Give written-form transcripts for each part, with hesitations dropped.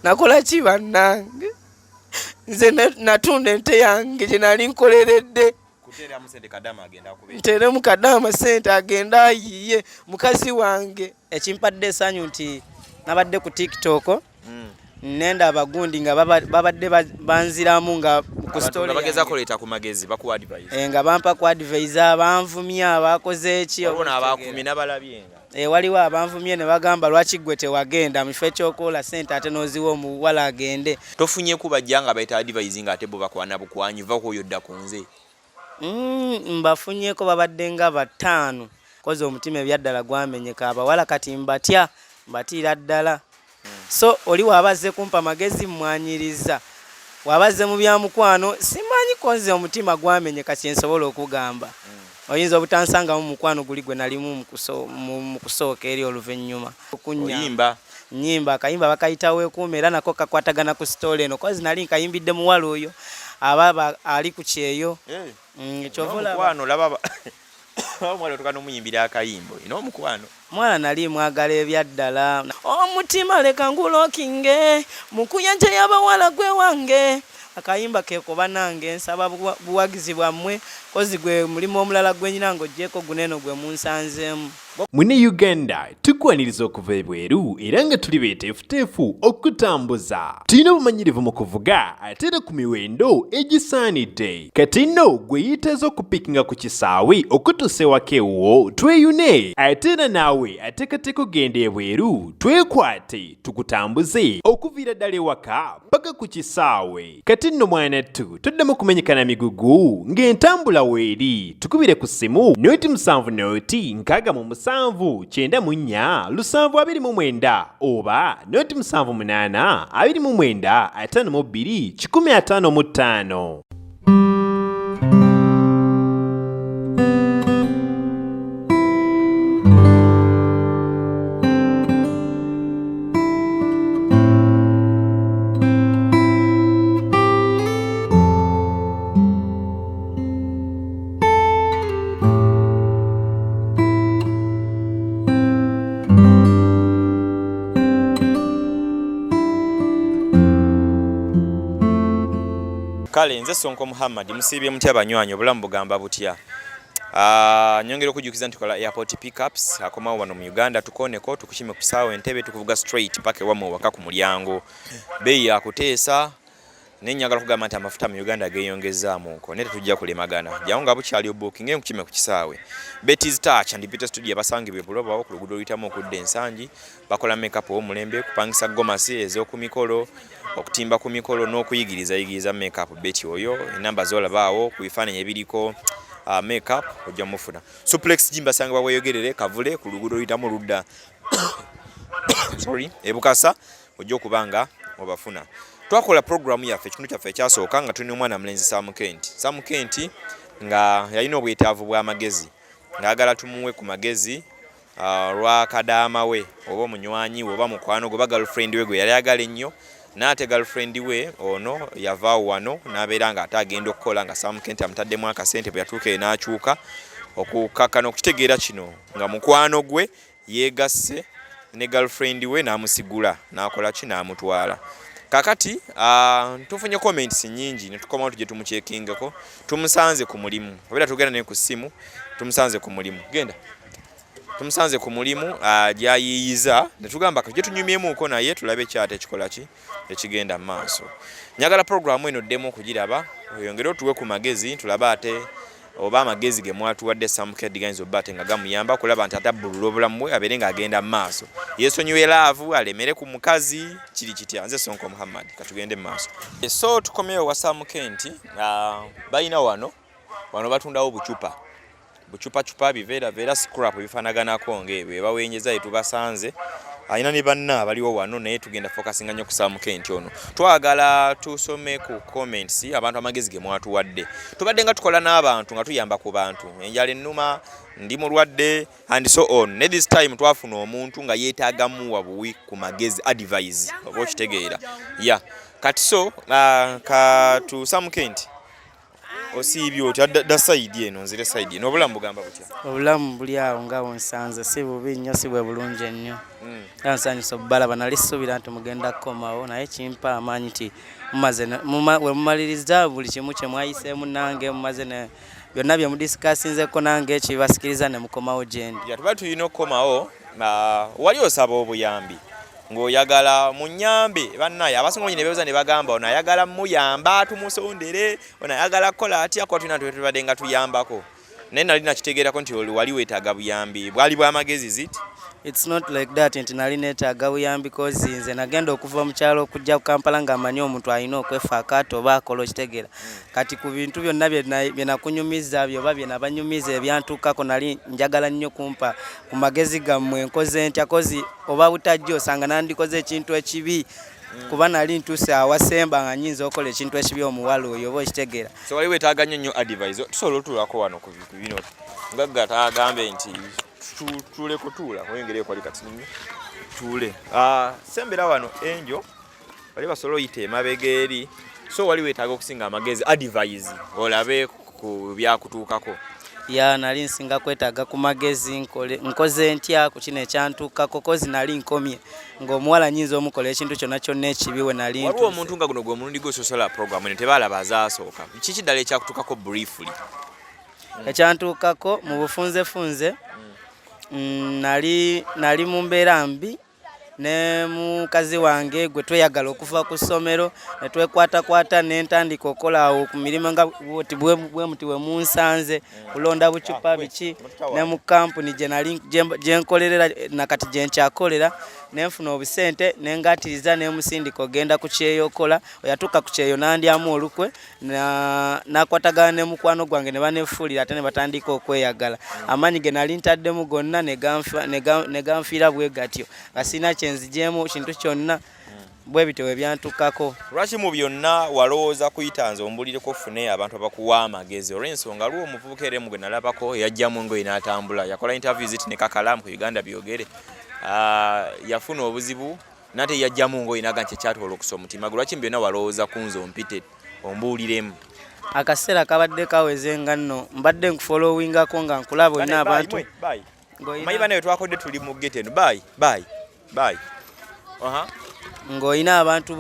Nakola ki bannange? Nze natunda ente yange gye nali nkoleredde. Nteeremu kadaama sente agende ayiye mukazi wange. Ekimpadde essanyu nti nabadde ku TikTok nenda abagundi nga babadde banziramu nga ku story bageza kuleeta ku magezi, bakuwa advice. Nga bampa ku advice, abanvumya, abakoze eki, waliwo n'abakumye n'abalabye nga waliwo abanvumye ne bagamba lwaki gwe tewagenda mu kifo ekyokuwola ssente ate n'oziwa omuwala agende. Tofunye kubajja nga bayita advice nga ate bo bakwana bukwanyi, va ku oyo dda ku nze. Mbafunyeko babadde nga 5. Koze omutima ebyaddala gwamenyeka, abawala kati mbatya, mbatiira ddala. So oli waba azze kumpa magezi mmwanyiriza, waba azze mu bya mukwano simanyi, koze omutima gwamenyeka kye nsobola okugamba. Oyinza obutansangamu mukwano guli gwe nalimu mu kusooka eri oluvannyuma. Oyimba? Nnyimba akayimba bakayita Weekuume, era nako kakwatagana ku story eno, kozi nali nkayimbidde muwala oyo aba ali ku kyeyo. Kyova olaba Omukwano laba omwana otuka n'omuyimbira akayimbo ina omukwano. Mwana nali mwagala ebyaddala. Omutima leka ngulokinge mukuyanja y'abawala gwe wange. Akayimba keko bannange, nsaba buwagizi bwammwe, kozi gwe mulimu omulala gwe nyina ng'oggyeko guno eno gwe munsanzeemu. Mune Uganda tukwaniriza okuva ebweru era nga tuli beeteefuteefu okutambuza. Tulina obumanyirivu mu kuvuga ate era ku miwendo egisaanidde. Kati nno gwe yeetaaza okupikinga ku kisaawe okutuusa ewaka ewuwo tweyune, ate era naawe ateekateeka okugenda ebweru twekwate tukutambuze okuviira ddala ewaka paka ku kisaawe. Kati nno mwanattu toddamu kumenyeka na migugu ng'entambula weeri. Tukubire ku ssimu 0 7 0 67 94 729 oba 0 7 8 29 52 155. Kale nze Sonko Muhammad, musiibye mutya banywanyi? Obulamu bugamba butya? Nyongera okujjukiza nti kola airport pickups, akomawo wano mu Uganda, tukoneko tukukime ku kisaawe Entebbe, tukuvuga straight paka ewammwe waka ku mulyango, beeyi yakuteesa. Naye njagala kugamba nti amafuta mu Uganda geeyongezaamuko, naye tetujja kulemagana. Jangu nga bukyali obookinge nkukime ku kisaawe. Betty's Touch and Beauty Studio basangibwa e Buloba ku luguudo oluyitamu okudda Ensangi. Bakola makeup ow'omulembe, kupangisa gomasi ez'oku mikolo, okutimba ku mikolo n'okuyigiriza yigiriza makeup. Betty oyo enamba z'olaba awo ku bifaananyi ebiriko makeup ojja mufuna. Suplex Gym basangibwa Bweyogerere Kavule ku luguudo oluyitamu oludda sorry Ebukasa, ojja okuba nga obafuna. Twakola programu yaffe, ekitundu kyaffe ekyasooka, nga tulina omwana mulenzi Sam Kent. Sam Kent nga yalina obwetaavu bw'amagezi, ng'agala tumuwe ku magezi lwa kadaama we oba omunywanyi we oba mukwano gwe oba girlfriend we gwe yali ayagala ennyo. N'ate girlfriend we ono yavaawo wano n'abeera nga ate agenda okukola, nga Sam Kent amutaddemu akasente. Bwe yatuuka eyo n'akyuka okukakkana okukitegeera kino nga mukwano gwe yeegasse ne girlfriend we, n'amusigula, n'akola ki, n'amutwala. Kakati tufunye comments nyingi ne tukomawo tujye tumukyekingeko. Tumusanze ku mulimu, obeera tugenda naye ku ssimu. Tumusanze ku mulimu, genda tumusanze ku mulimu gyayiiyiza, ne tugamba tujye tunyumyemuuko naye tulabe kyate ekikola ki ekigenda mu maaso. Njagala programu eno ddemu okugiraba, oyongere otuwe ku magezi, tulabe ate oba amagezi ge mwatuwadde Sam Kent gayinza obba ate nga gamuyamba okulaba nti atabbulula obulamu bwe, abeere ng'agenda mu maaso, yeesonyiwe love, alemere ku mukazi. Kiri kitya? Nze Sonko Muhammad, katugende mu maaso. So tukomyewo wa Sam Kent. Balina wano, wano batundawo bucupa, bucupacupa, biveeraveera, scrap ebifaanaganako ng'ebyo ebawenjeza. Etubasanze alina ne banna abaliwo wano, naye tugenda focusinga nnyo ku Sam Kent ono. Twagala tusome ku comments abantu amagezi ge mwatuwadde. Tubadde nga tukola n'abantu, nga tuyamba ku bantu, enjala ennuma, ndi mulwadde and so on, ne this time twafuna omuntu nga yeetaaga muwa buwi ku magezi, advice, oba okitegeera ya. Kati so katu Sam Kent. Osiibye otya? Da side eno, nzire side eno. Obulamu bugamba butya? Obulamu buli awo nga bwensanze, si bubi nnyo, si bwe bulungi ennyo. Era nsanyusa obbalaba. Nali suubira nti mugenda kukomawo, naye kimpa amaanyi nti mumaze we mumaliriza buli kimu kye mwayiseemu nange, mumaze ne byonna bye mudisikasinzeko nange, kibasikiriza ne mukomawo gye ndi. Ya, tuba tulina okukomawo. Wali osaba obuyambi ng'oyagala munyambe. Bannaye, abasinga obungi ne beebuuza ne bagamba, ono ayagala muyamba tumusondere, ono ayagala kukola atya? Kuba tulina tubadde nga tuyambako, naye nali nakitegeerako nti oli wali weetaaga buyambi bwali bw'amagezi zit. It's not like that nti nali neetaaga buyambi, 'cause nze nagenda okuva mu kyalo okujja ku Kampala nga mmanyi omuntu alina okwefaako ate oba akola, okitegeera. Kati ku bintu byonna bye nakunyumiza byoba bye nabanyumiza ebyantuukako, nali njagala nnyo kumpa ku magezi gammwe, nkoze ntya? 'Cause oba butajja osanga nandikoze ekintu ekibi, kuba nali ntuuse awasemba nga nyinza okukola ekintu ekibi omuwala oyo, oba okitegeera. So wali weetaaga nnyo nnyo advice. Tusobola otuulako wano ku bino ngagga tagambe nti tuuleko, tuula oyongere kwali kati nnyo tuule. Sembera wano enjo wali basobola oyita emabega eri. So wali weetaaga okusinga amagezi, advice, olabe ku byakutuukako. Ya, nali nsinga kwetaaga ku magezi, nkoze ntya ku kino ekyantuukako, 'cause nali nkomye ng'omuwala nyinza omukola ekintu kyonna kyonna ekibi we nali Waliwo ntuuse. omuntu nga guno gwe omulundi gwososola program eno, tebalaba azaasooka. Kiki ddala ekyakutuukako briefly? Ekyantuukako mu bufunzefunze, nali mu mbeera mbi ne mukazi wange gwe tweyagala okuva ku ssomero, ne twekwatakwata ne ntandika okukola awo ku mirimu nga bwoti bwe muti we munsanze, kulonda bucupa biki, ne mu kampuni gye nali gye nkolerera nakati gye nkyakolera, ne nfuna obusente ne ngatiriza ne musindika ogenda ku kyeyo okola. Oyatuuka ku kyeyo n'andyamu olukwe, nakwatagana ne mukwano gwange ne banefuulira ate ne batandika okweyagala. Amaanyi ge nali ntaddemu gonna ne ganfiira bwe gatyo, nga sirina kyenzigyemu kintu kyonna. Bwe bityo bwe byantukako. Lwaki mu byonna walowooza kuyita nze ombulireko, ofune abantu abakuwa amagezi? Olw'ensonga lwo omuvubuka era gwe nalabako yajjamu engoye n'atambula, yakola interview ziti ne kakalaamu ku Uganda Byogere. Yafuna obuzibu nate yajjamu ngoye naga nti ekyatwala okusa omutima gwe. Lwaki mu byonna walowooza ku nze ompite ombuuliremu? Akaseera kabadde kaweze nga nno mbadde nkufollowingako nga nkulaba olina abantu Omanyi banaye twakodde tuli mu gate eno. Bye bye bye. Aha. Ng'olina abantu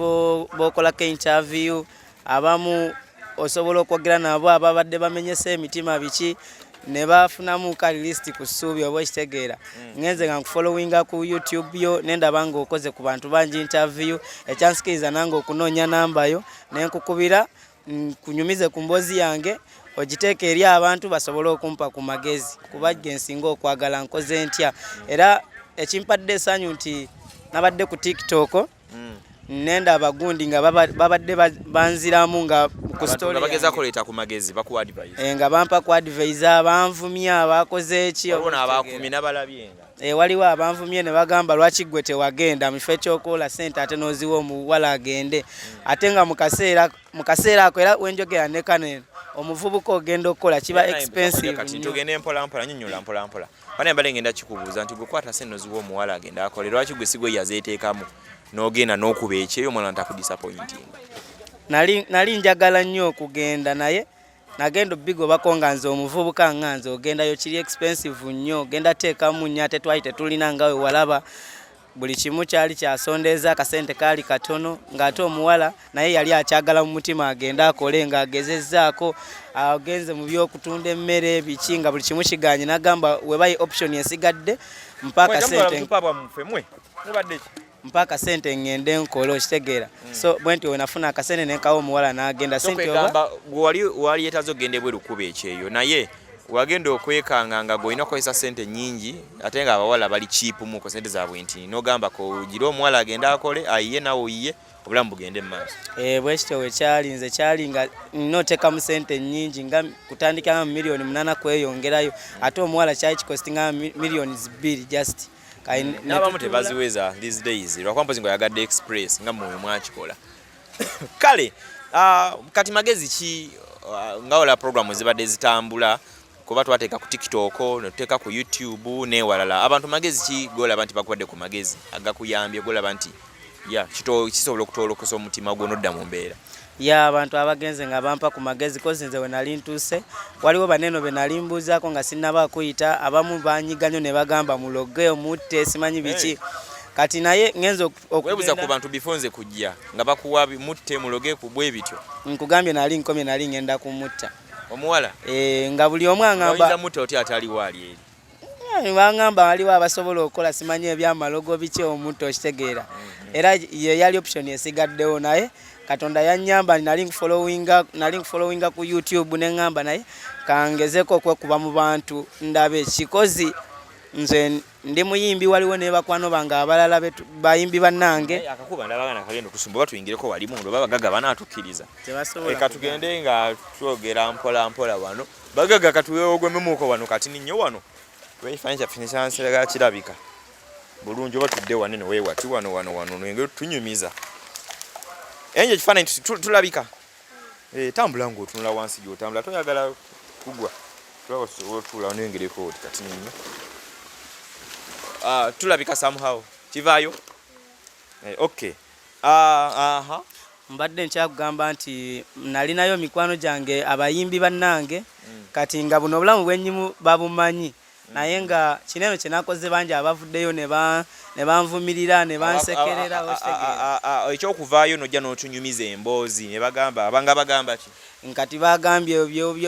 b'okolako interview, abamu osobola okwogera nabo ababadde bamenyesa emitima biki, ne bafunamu kali list ku ssuubi, oba okitegeera. Ngenze nga nkufollowinga ku YouTube yo ne ndaba ng'okoze ku bantu bangi interview, ekyansikiriza nange okunoonya namba yo ne nkukubira kunyumize ku mboozi yange ogiteeka eri abantu basobole okumpa ku magezi, kuba gye nsinga okwagala, nkoze ntya. Era ekimpadde essanyu nti nabadde ku TikTok nenda abagundi nga babadde banziramu nga ku story bageza kuleeta ku magezi, bakuwa advice. Nga bampa ku advice, abanvumya, bakoze eki. Waliwo n'abakumye n'abalabyenga. Waliwo abanvumye ne bagamba, lwaki gwe tewagenda mu kifo ekyokuwola ssente ate n'oziwa omuwala agende? Ate nga mu kaseera ako era wenjogera ne kano eno omuvubuka ogenda okukola kiba expensive Kati nnyo. Tugende mpola mpola, nyonnyola mpola mpola. Bane mbale ngenda kikubuuza nti gwe kwata sente noziwa omuwala agenda akole, lwaki gwe si gwe yazeeteekamu n'ogenda n'okuba ekyeyo omwana ntakudisappointinga? Nali njagala nnyo okugenda, naye nagenda obigobako nga nze omuvubuka nga nze ogendayo kiri expensive nnyo, ogenda teekamu nnyo, ate twali tetulina nga we walaba buli kimu kyali kyasondeeza, akasente kaali katono, ng'ate omuwala naye yali akyagala mu mutima agende akole, ng'agezezzaako agenze mu byokutunda emmere biki, nga buli kimu kiganye, nagamba webayi option esigadde mpa akasente. Bucupa bwammwe mwe mubadde ki? Mpa akasente ŋŋende nkole, okitegeera. So bwe nti wenafuna akasente nenkawa omuwala n'agenda So sente oba kwegamba gwe wali yeetaaze okugenda ebweru kuba ekyeyo, naye wagenda okwekanga nga gweolina okukozesa sente nnyingi, ate nga abawala bali cheap muko sente zaabwe nti n'ogamba kogira omuwala agende akole ayiye nawe oyiye obulamu bugende mu maaso. Bwe kityo bwe kyali. Nze kyali nga nina oteekamu sente nnyingi nga kutandika nga 8 million kweyongerayo, ate omuwala kyali kicostinga 2 million just. Kale ne N'abamu tutuula- tebaziweza these days, lwakuba mpozi nga oyagadde express nga mmwe mwakikola. Kale kati magezi ki, nga wala programu zibadde zitambula, kuba twateeka ku TikTok netuteeka ku YouTube newalala, abantu magezi ki golaba nti bakuwadde ku magezi agakuyambye, golaba nti ya kisobola okutoolokosa omutima gwo nodda mu mbeera? Ya, abantu abagenze nga bampa ku magezi, kozi nze we nali ntuuse waliwo baneno be nali mbuuzaako nga sinnaba kuyita, abamu banyiga nnyo ne bagamba muloge, omutte, simanyi biki. Kati naye ngenze Weebuza ku bantu before nze kujja nga bakuwa mutte, muloge, ku bwe bityo. Nkugambye nali nkomye, nali ngenda kumutta. Omuwala? E, nga buli omu aŋŋamba. Oyinza mutta otya ataliwo ali eri? Baŋŋamba waliwo abasobola okukola simanyi ebyamalogo biki, omutta, okitegeera? Era ye yali option esigaddewo, naye Katonda yannyamba, nali nkufollowinga ku YouTube, ne ŋŋamba naye kangezeko okwekuba mu bantu ndabe kikozi. Nze ndi muyimbi, waliwo ne bakwano bange abalala bayimbi bannange. Naye akakuba ndabanga nakagenda otusumba, oba tuyingireko wali munda, oba bagaga banaatukkiriza? Tebasobola. Leka tugende nga twogera mpola mpola wano. Bagaga, katuwewogwememuko wano katini nnyo wano, kuba ekifaananyi kyaffe nekyanseraga kirabika bulungi. Oba tudde wano eno weewati wano wano wano nenge tunyumiza enje ekifaananyi tulabika. Eh, tambula ng'otunula wansi gy'otambula, toyagala kugwa. Tulaba tusobola otuula wano engereko oti katini nnyo. Ah, tulabika somehow kivaayo. Eh, okay. Ah, aha. Mbadde nkyakugamba nti nalinayo mikwano gyange abayimbi bannange. Kati nga buno obulamu bwenyimu babumanyi, naye nga kineno kyenakoze bangi abavuddeyo ne banvumirira ne bansekerera, okitegeera? Ekyokuvaayo nojja n'otunyumiza emboozi ne bagamba abanga bagamba ki? Nkati bagambye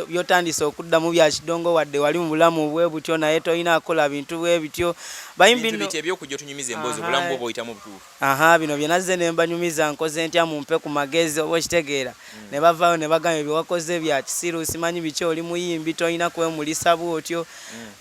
byotandise okuddamu bya kidongo, wadde wali mu bulamu bwe butyo, naye tolina kukola bintu bwe bityo. Bayimbi bintu nno biti ebyokujja otunyumiza emboozi, obulamu bwo bwoyitamu butuufu. Aha, bino bye nazze ne mbanyumiza, nkoze ntya, mumpe ku magezi, oba okitegeera? Ne bavaayo ne bagamba bye wakoze bya kisiru, simanyi biki, oli muyimbi, tolina kwemulisa bw'otyo.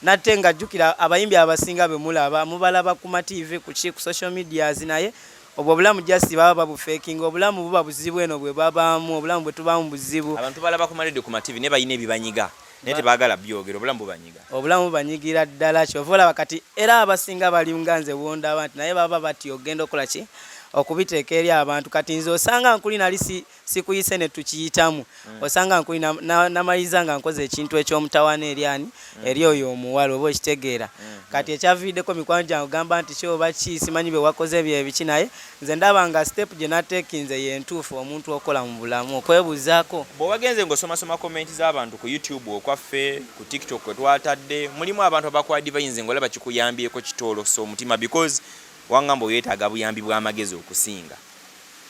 Nate nga jjukira abayimbi abasinga be mulaba, mubalaba ku ma TV, ku ki, ku social medias, naye obwo obulamu just baba babufeekinga. Obulamu buba buzibu eno bwe babaamu, obulamu bwe tubaamu buzibu. Abantu balaba ku maradio, ku mativi, naye balina ebibanyiga, naye tebaagala byogera. Obulamu bubanyiga. Obulamu bubanyigira ddala, kyova olaba kati era abasinga bali nga nze bwondaba nti naye baba batya ogenda okukola ki, okubiteeka eri abantu. Kati nze osanga nkuli nali sikuyise ne tukiyitamu, osanga nkuli namaliriza nga nkoze ekintu ekyomutawaana eri ani, eri oyo omuwala, oba okitegeera? Kati ekyaviiriddeko mikwano gyange ogamba nti kyoba ki, simanyi bye wakoze bye biki, naye nze ndaba nga step gye nateekinze yentuufu omuntu okola mu bulamu okwebuuzaako. Bw'obagenze ng'osomasoma comment z'abantu ku YouTube okwaffe, ku TikTok kwe twatadde, mulimu abantu abakwadivayinze ng'olaba kikuyambyeko kitoolosa omutima, because wangamba oyeetaaga buyambi bw'amagezi okusinga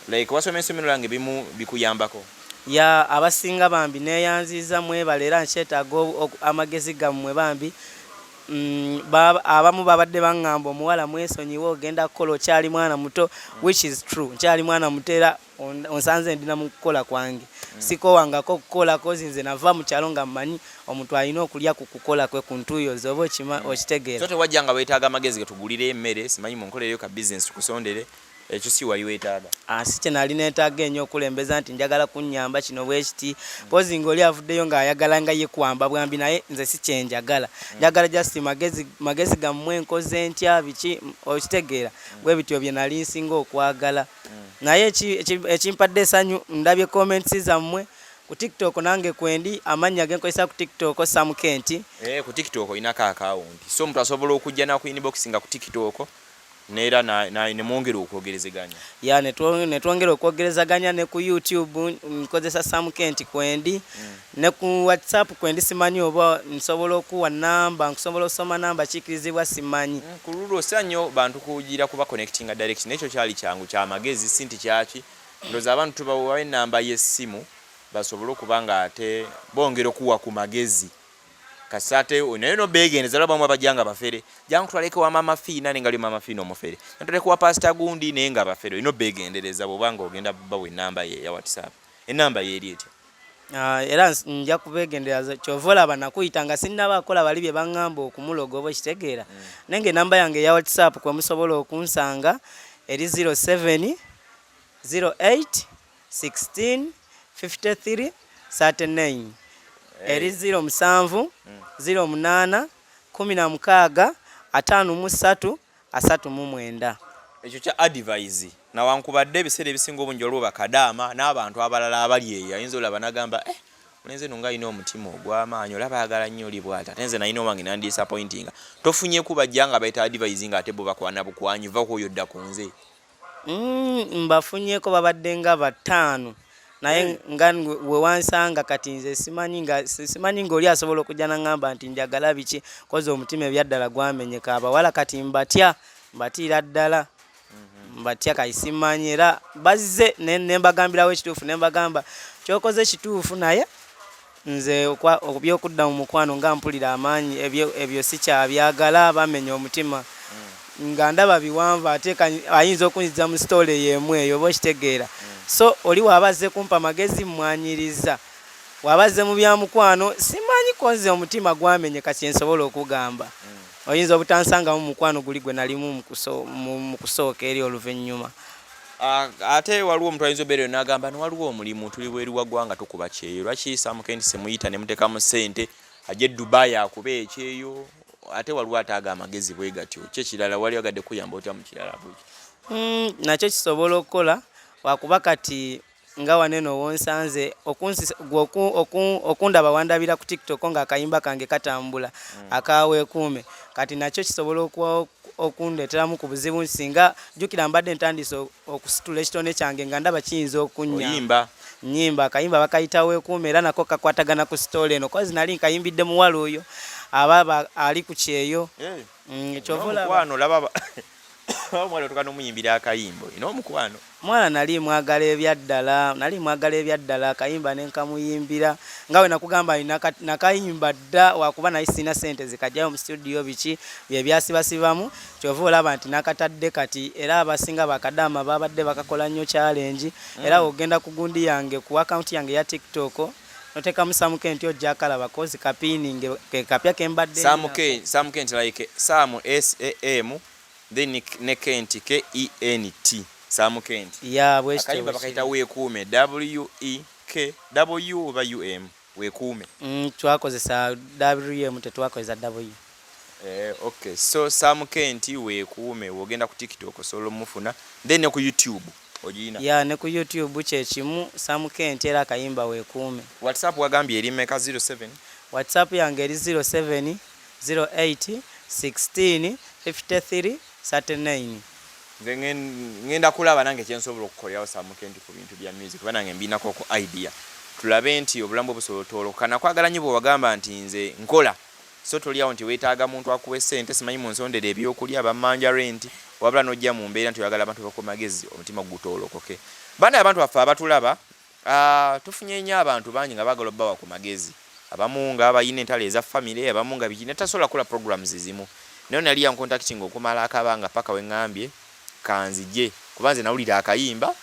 like wasoma essomero lange bimu bikuyambako. Ya, abasinga bambi neeyanziza, mwebale, era nkyetaaga amagezi gammwe bambi. Abamu babadde baŋŋamba omuwala mwesonyiwe, ogenda kukola, okyali mwana muto, which is true, nkyali mwana muto, era onsanze ndina mu kukola kwange, sikowangako okukola, kozi nze nava mu kyalo nga mmanyi omuntu alina okulya ku kukola kwe, ku ntuuyo ze, oba okitegeera? So tewajja nga weetaaga amagezi getugulire emmere, simanyi munkolereyo ka bizinesi tukusondere, ekyo si wali weetaaga? Ah, si kye nali neetaaga ennyo okulembeza nti njagala kunnyamba kino bwe kiti, pozi ng'oli avuddeyo ng'ayagala nga ye kwamba bwambi, naye nze si kye njagala. Njagala just magezi, magezi gammwe, nkoze ntya, biki, okitegeera? Bwe bityo bye nali nsinga okwagala. Naye ekimpadde essanyu, ndabye comments zammwe ku TikTok, nange kwendi, amannya ge nkozesa ku TikTok Sam Kent. Eh, ku TikTok olinako akawunti, so omuntu asobola okujja naku inbox nga ku TikTok neera nemwongera okwogerezeganya. Ya, ne twongera okwogerezaganya. Ne ku YouTube nkozesa Sam Kent, kwendi, ne ku WhatsApp kwendi. Simanyi oba nsobola okuwa namba, nkusobola okusoma namba, kikirizibwa? Simanyi. Ku lulwo sa nnyo bantu kugira kuba connectinga direct, nekyo kyali kyangu kyamagezi, si nti kyaki. Ndowooza abantu tubawa enamba y'essimu basobole okuba nga ate bongera okuwa ku magezi kasita ate naye nobeegendeza. Olaba bamu abajja nga bafere, jangu kutwaleko wa Maama Fiina, naye nga li Maama Fiina omufere, natwaleko wa Pasita gundi, naye nga bafere. Olina obeegendereza bw'oba nga ogenda bawa enamba ye eya WhatsApp. Enamba ye eri etya? Ah, era nja kubeegendereza, kyova olaba nakuyita nga sinnaba kukola bali bye baŋŋamba okumuloga, oba okitegeera? Naye nga enamba yange eya WhatsApp kwe musobola okunsanga eri 07 08 16 53 39, eri 07 08 16 53 39. Ekyo kya advise, nawankubadde ebiseera ebisinga obungi waliwo bakadaama n'abantu abalala abali eyo, ayinza olaba nagamba, eh, mulenzi eno nga alina omutima ogw'amaanyi, olaba ayagala nnyo oli bw'ati, ate nze nalina owange nandisappointinga. Tofunye kubajja nga bayita advise nga ate bo bakwana bukwanyi, va kwoyo dda ku nze? Mbafunyeko, babadde nga bataano. Naye nga we wansanga kati nze simanyi nga simanyi ng'oli asobola okujja naŋŋamba nti njagala biki, koza omutima ebyaddala gwamenyeka. Abawala kati mbatya, mbatiira ddala, mbatya kati simanyi. Era bazze ne mbagambirawo ekituufu, ne mbagamba kyokoze kituufu, naye nze ebyokudda mu mukwano nga mpulira amaanyi ebyo sikyabyagala. Bamenya omutima nga ndaba biwanvu, ate ayinza okunziza mu story y'emu eyo, oba okitegeera. So oli waaba azze kumpa magezi, mmwanyiriza. Waaba azze mu bya mukwano, simanyi, koze omutima gwamenyeka, kyensobola okugamba. Oyinza obutansangamu mukwano guli gwe nalimu mu kusooka eri oluvannyuma. Ah, ate waliwo omuntu ayinza obeera n'agamba ni waliwo omulimu, tuli bweru wa ggwanga, tukuba kyeyo, lwaki Sam Kent semuyita ne muteekamu ssente ajje e Dubai akube ekyeyo? Ate waliwo ate aga amagezi bwe gatyo. Ki ekirala wali agadde kuyamba otya mu kirala bwekyo? Nakyo kisobola okukola, wakuba kati nga waneno wonsanze okundaba wandabira ku TikTok nga akayimba kange katambula akaweekuume. Kati nakyo kisobola okundeeteramu ku buzibu singa jjukira mbadde ntandise okusitula ekitone kyange nga ndaba kiyinza okunnyamba. Oyimba? Nyimba, akayimba bakayita Weekuume, era nako kakwatagana ku story eno, kozi nali nkayimbidde muwala oyo aba ali ku kyeyo. Kyova olaba omukwano, laba omwana otuka n'omuyimbira akayimba, olina omukwano. Mwana nali mwagala ebyaddala, nali mwagala ebyaddala. Akayimba ne nkamuyimbira nga we nakugamba nakayimba dda, wakuba naye sirina sente zikajjayo mu studio, biki bye byasibasibamu. Kyova olaba nti nakatadde kati, era abasinga bakadaama babadde bakakola nnyo challenge. Era ogenda ku gundi yange, ku account yange eya TikTok, notekamu Sam Kent, ojja akalaba kozi kapiininge ke kapya kembadde Sam nnina. K, Sam Kent, like Sam S A M, then ne Kent K E N T, Sam Kent. Ya, bwekityo. Akayimba bwe bakayita kiri. Weekuume, W E K W oba U M, Weekuume. Twakozesa WM, tetwakozesa W. Okay, so Sam Kent Weekuume, wogenda ku TikTok osobola omufuna, then ne ku YouTube ogiyina? Ya, ne ku YouTube kyekimu, Sam Kent, era akayimba Weekuume. WhatsApp wagambye eri meka? 07? WhatsApp yange eri 07 08 16 53 39. Nze ngenda kulaba nange kyensobola okukolerawo Sam Kent ku bintu bya music, kuba nange mbinako ku idea, tulabe nti obulamu bwe busobola otoloka. Nakwagala nnyo bwe wagamba nti nze nkola, so toliawo nti weetaaga muntu akuwa essente, simanyi munsondera ebyokulya, bammanja rent, wabula n'ojja mu mbeera nti oyagala abantu bakuwa magezi, omutima gutoolokoke. Bana abantu baffe abatulaba, tufunye nnyo abantu bangi nga baagala obbawa ku magezi, abamu nga balina entalo eza famire, abamu nga biki, netasobola kukola programs zimu. Naye nali yancontacting okumala akabanga paka weŋŋambye kanzije, kuba nze nawulira akayimba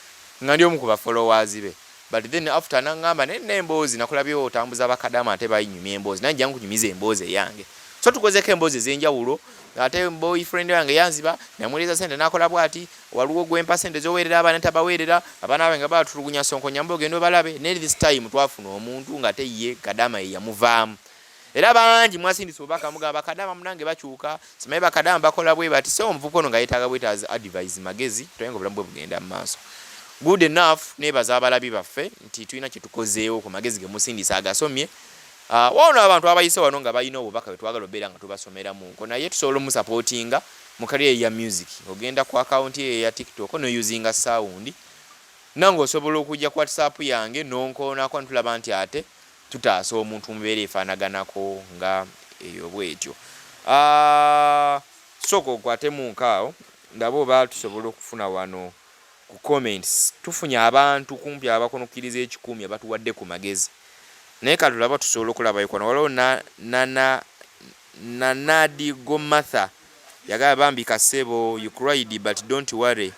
nga ndi omu ku ba followers be. But then after naŋŋamba naye nina emboozi, nakulabye otambuza bakadaama ate bayinyumya emboozi, naye nja nkunyumiza emboozi eyange. So tukozeko emboozi ez'enjawulo. Ate boyfriend wange yanziba, namuweereza sente nakola bwati, waliwo gwempa sente zoweerera abaana tabaweerera abaana bange nga batulugunya, sonko nyamba ogenda obalabe. Naye this time twafuna omuntu nga ate ye kadaama ye yamuvaamu, era bangi mwasindisa obubaka mugamba bakadaama munange bakyuka, simanyi bakadaama bakola bwe bati. So omuvubuka ono nga yeetaaga bwetaazi advice, magezi, tulabe nga obulamu bwe bugenda mu maaso. Good enough, neebaza abalabi baffe nti tulina kye tukozeewo ku magezi ge musindisa agasomye. Wano abantu abayise wano nga balina obubaka bwe twagala obeera nga tubasomeramuko, naye tusobola omusupportinga mu career ya music. Ogenda ku account ye eya TikTok noyuzinga sound, nange osobola okujja ku WhatsApp yange nonkoonako, ntulaba nti ate tutaasa omuntu mu mbeera efaanaganako nga eyo bwetyo. Sooka okwatemu nkaawo ndabe oba tusobola okufuna wano ku comments. Tufunye abantu kumpi abakunukkiriza 100 abatuwadde ku magezi, naye katulaba tusobola okulabayo kwano. Waliwo Nanadi Gomatha yagamba, "Bambi kasebo, you cried, but don't worry,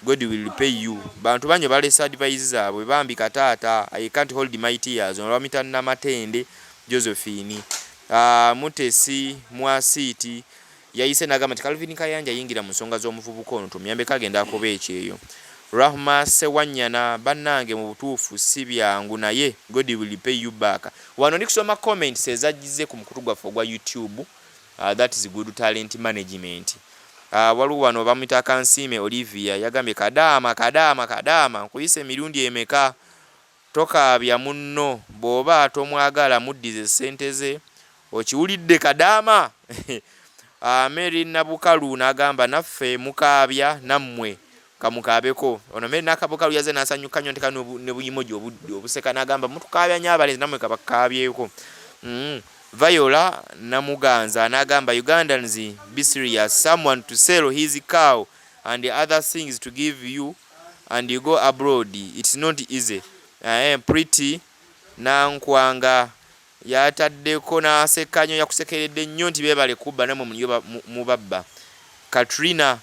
God will pay you." Bantu banyo balesa advice zaabwe. "Bambi kataata, I can't hold my tears." Ono bamita Namatende Josephine. Mutesi Mwasiiti yayise nagamba nti Calvin Kayanja yingira mu nsonga z'omuvubuka ono tumuyambeko agenda akuba ekyeyo. Rahma Sewanyana, "Bannange, mu butuufu si byangu, naye God will pay you back." Wano ndi kusoma comments ezajjize ku mukutu gwaffe ogwa YouTube, that is Good Talent Management. Waliwo wano bamuyita Kansiime Olivia, yagambye, "Kadaama, kadaama, kadaama, nkuyisa emirundi emeka? Tokaabya munno, bw'oba tomwagala muddize ssente ze, okiwulidde kadaama?" Mary Nabukalu n'agamba, "Naffe mukaabya nammwe." Kamukaabeko. Ono Mary Nakabukalu yazze n'asanyuka nnyo nteka ne buyimoji obuseka n'agamba mutukaabya nnyo abalenzi nammwe kabakaabyeko. Viola Namuganza n'agamba Ugandans be serious someone to sell his cow and other things to give you and you go abroad it's not easy. Pretty Nankwanga Yataddeko n'aseka nnyo yakusekeredde nnyo nti beebale kubba nammwe muliyo mubabba. Katrina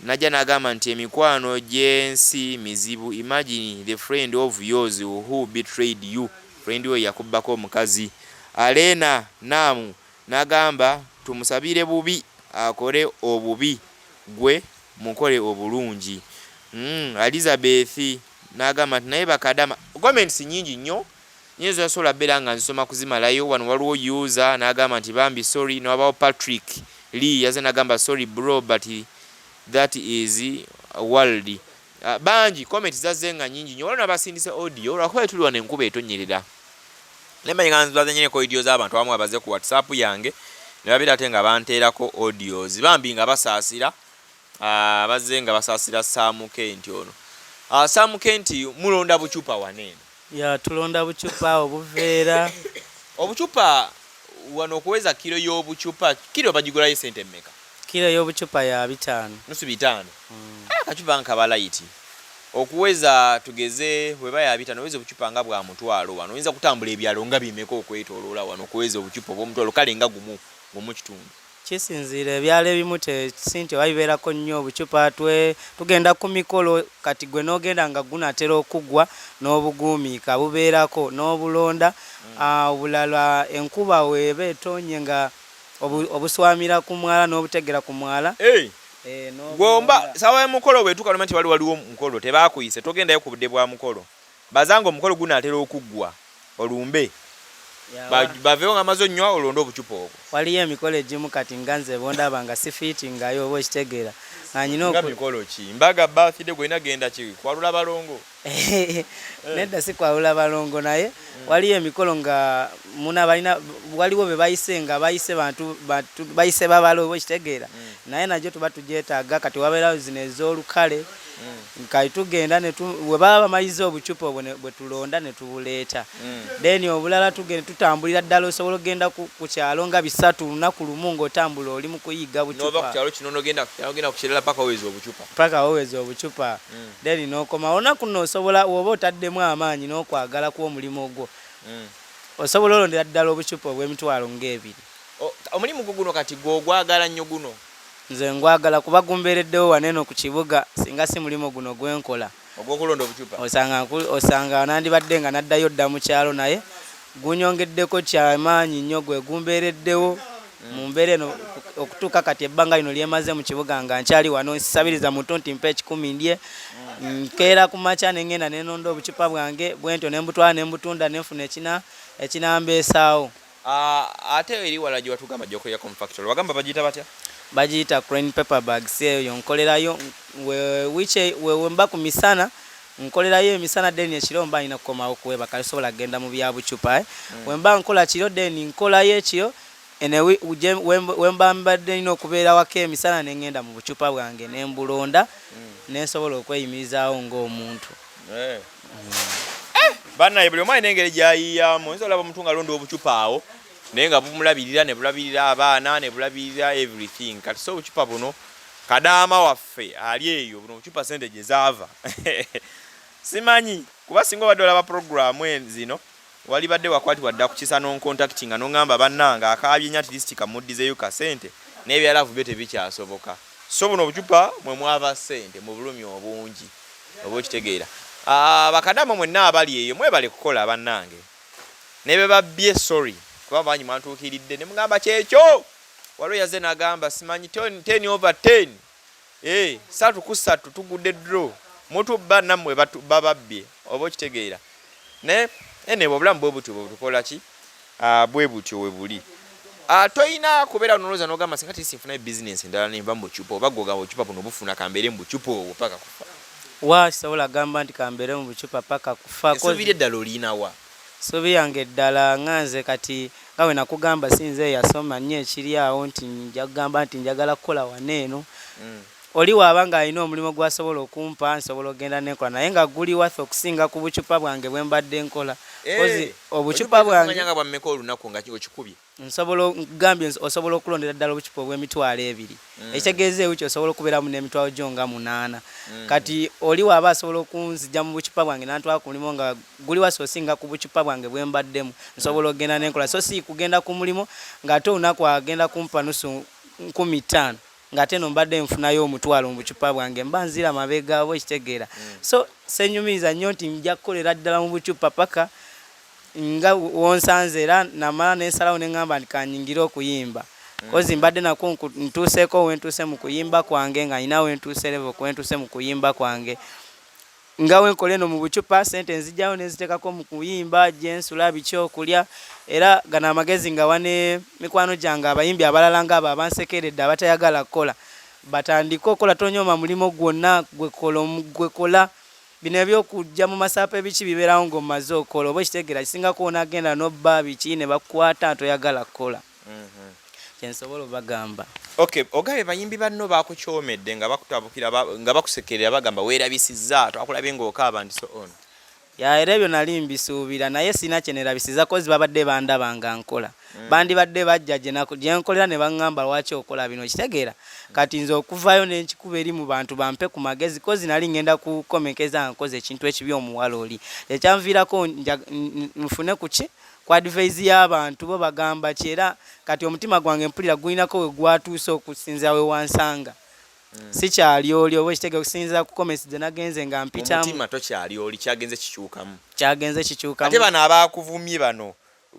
n'ajja n'agamba nti emikwano gy'ensi mizibu imagine the friend of yours who betrayed you friend we yakubbako omukazi. Alena Naamu n'agamba tumusabire bubi akole obubi gwe mukole obulungi. Elizabeth n'agamba nti naye bakadama comments nyingi nnyo Nyinza otasobola beera nga nzisoma kuzimalayo wano waliwo user nagamba nti bambi sorry newabawo Patrick Lee yaze nagamba sorry bro but that is world ah, bangi comment zazze nga nyingi nyo waliwo nabasindise audio lwakuba tuli wano enkuba etonyerera naye manyi nga nzibaze nyineko audio z'abantu abamu abaze ku whatsapp yange ne babeera ate nga banteerako audios bambi nga basaasira ah, bazze nga basaasira Sam Kent ono ah, Sam Kent mulonda bucupa waneeno Ya tulonda bucupa obuveera. Obucupa wano okuweza kilo y'obucupa kilo bagigulayo sente mmeka? Kilo y'obucupa ya 500. Nusu 500. Ah, akacupa nga kaba layiti. Okuweza tugeze bweba ya 500 oweza obucupa nga bwa 500 wano oyinza kutambula ebyalo nga bimeka okwetoloola wano okuweza obucupa obw'omutwalo kale nga gumu gumu kitundu. Kisinziira ebyalo ebimu si nti oba bibeerako nnyo obucupa twe tugenda ku mikolo kati gwe n'ogenda nga gunatera okuggwa n'obuguumiika bubeerako n'obulonda mm. Obulala enkuba weeba etonye nga obuswamira ku mwala n'obutegera ku mwala hey. Eh, gwomba sawa y'omukolo bwetuuka nti wali waliwo omukolo tebakuyise togendayo ku budde bwa mukolo Baza nga omukolo gunatera okuggwa olumbe baveewo nga bamaze onywa olonde obucupa obwo. Waliyo emikolo egimu kati nga nze bwondaba nga sifiitingayo oba okitegeera nga nyina Nga mikolo ki? Mbaga, birthday gwe olina genda ki? Kwalula balongo? Nedda si kwalula balongo naye waliyo emikolo nga muna balina waliwo be bayise nga bayise bantu bayise babala oba okitegeera naye nagyo tuba tugyetaaga kati wabeerawo zino ez'olukale Kati tugenda ne we baba bamaliza obucupa obwo bwe tulonda ne tubuleeta then obulala tugenda tutambulira ddala osobola okugenda ku kyalo nga bisatu lunaku lumu ng'otambula oli mu kuyiga bucupa. N'ova ku kyalo kino n'ogenda ku kirala paka woweza obucupa. Paka woweza obucupa then n'okomawo. Olunaku nno osobola bw'oba otaddemu amaanyi n'okwagala kw'omulimu gwo osobola olondera ddala obucupa obw'emitwalo ng'ebiri. Omulimu gwo guno kati gwe ogwagala nnyo guno? Nze ngwagala kuba gumbeereddewo wano eno ku kibuga singa si mulimu guno gwe nkola. Ogw'okulonda obucupa? Osanga osanga nandibadde nga naddayo dda mu kyalo naye gunyongeddeko kyamaanyi nnyo gwe gumbeereddewo mu mbeera eno okutuuka kati ebbanga lino lyemaze mu kibuga nga nkyali wano nsabiriza muntu nti mpa ekikumi ndye nkeera ku makya ne ngenda ne nonda obucupa bwange bwentyo ne mbutwala ne mbutunda ne nfuna ekinambeesaawo. Ate eri wala gyewatugamba gyokolerako mu factory wagamba bagiyita batya? Bagiyita Crane Paper Bags eyo nkolerayo wiiki wemba ku misana nkolerayo emisana then ekiro mba nina kukomawo kwebaka sobola kugenda mu bya bucupa eh. Wemba nkola kiro then nkolayo ekiro wemba mbadde nina okubeera waka emisana ne ngenda mu bucupa bwange ne mbulonda ne nsobola okweyimirizaawo ng'omuntu. Eh. Eh, banaye buli omu alina engeri gyayiyamu oyinza olaba omuntu nga alonda obucupa awo naye nga bumulabirira ne bulabirira abaana ne bulabirira everything kati so obucupa buno kadaama waffe ali eyo buno obucupa sente gye zaava simanyi kuba singa obadde olaba programu zino walibadde wakwatibwa dda ku kisa nonkontakiti nga nongamba bannange akaabye nnyo at least kamuddizeyo kasente n'ebyalaavu byo tebikyasoboka so buno obucupa mwe mwava sente mu bulumi obungi oba okitegeera ah, bakadama mwenna abali eyo mwebale kukola bannange nebebabbye sorry kuba bangi mwantuukiridde ne mugamba kyekyo waliwo yaze nagamba simanyi 10 over 10 eh, 3 ku 3 tugudde draw mutubba nammwe bababbye oba okitegeera naye anyway obulamu bwe butyo bwetukola ki ah, bwe butyo we buli ah, toyina kubeera nolowooza nogamba singa tisinfunayo bizinensi endala nenva mu bucupa oba gwogamba obucupa buno bufuna kambeere mu bucupa obwo paka kufa. Wa sisobola gamba nti kambeere mu bucupa paka kufa. Essuubi lyo eddala olirina wa? Ssuubi yange eddala nga nze kati nga bwe nakugamba si nze eyasoma nnyo ekiri awo nti nja kugamba nti njagala kukola wano eno. Oli waaba ng'alina omulimu gw'asobola okumpa, nsobola okugenda ne nkola naye nga guli worth okusinga ku bucupa bwange bwe mbadde nkola. Coz Eh, obucupa ocupa bwange nga bwa mmeka olunaku nga okikubye? Nsobola nkugambye osobola okulondera ddala obucupa obw'emitwalo 20, ekitegeeza ewiki osobola okubeeramu n'emitwalo gyo nga 8. Kati oli waaba asobola okunzigya mu bucupa bwange n'antwala ku mulimu nga guli worse osinga ku bucupa bwange bwe mbaddemu, nsobola okugenda ne nkola, so si kugenda ku mulimu ng'ate olunaku agenda kumpa nusu 5000 ng'ate eno mbadde nfunayo omutwalo mu bucupa bwange, mba nzira mabega, oba okitegeera? So senyumiriza nnyo nti nja kukolera ddala mu bucupa paka nga wonsanze. Era namala nensalawo neŋŋamba nti kanyingire okuyimba, 'cause mbadde nakwo ntuuseeko wentuuse mu kuyimba kwange, nga nina wentuuse, level kwentuuse mu kuyimba kwange, nga wenkola eno mu bucupa, sente nzijjayo nenziteekako mu kuyimba, gyensula, biki, okulya. Era gano amagezi nga wane mikwano gyange abayimbi abalala ngaabo abansekeredde, abatayagala kukola, batandike okukola. Tonyooma mulimu gwonna gwekola. Bino ebyokujja mu masaapa ebiki bibeerawo ng'omaze okukola, oba ekitegeera? Kisingako onaagenda nobba biki ne bakukwata toyagala kukola. Kyensobola obagamba. Okay, ogambye bayimbi banno bakukyomedde nga bakutabukira, nga bakusekerera, bagamba weerabisizza, twakulabye ng'okaaba and so on. Ya, era ebyo nali mbisuubira, naye sirina kyenerabisiza, 'cause babadde bandaba nga nkola. Bandibadde bajja gye nkolera ne baŋŋamba, "Lwaki okola bino?" Kitegeera? Kati nze okuvaayo nenkikuba eri mu bantu bampe ku magezi, 'cause nali ŋŋenda kukomekeza nga nkoze ekintu ekibi omuwala oli, ekyanviirako nfune ku ki, ku advice y'abantu. Bo bagamba ki? Era kati omutima gwange mpulira gulinako we gwatuuse okusinziira we wansanga. Sikyali oli, oba ekitegeera? Okusinziira ku comments gye nagenze nga mpitamu. Omutima tokyali oli, kyagenze kikyukamu. Kyagenze kikyukamu. Ate bano abakuvumye bano,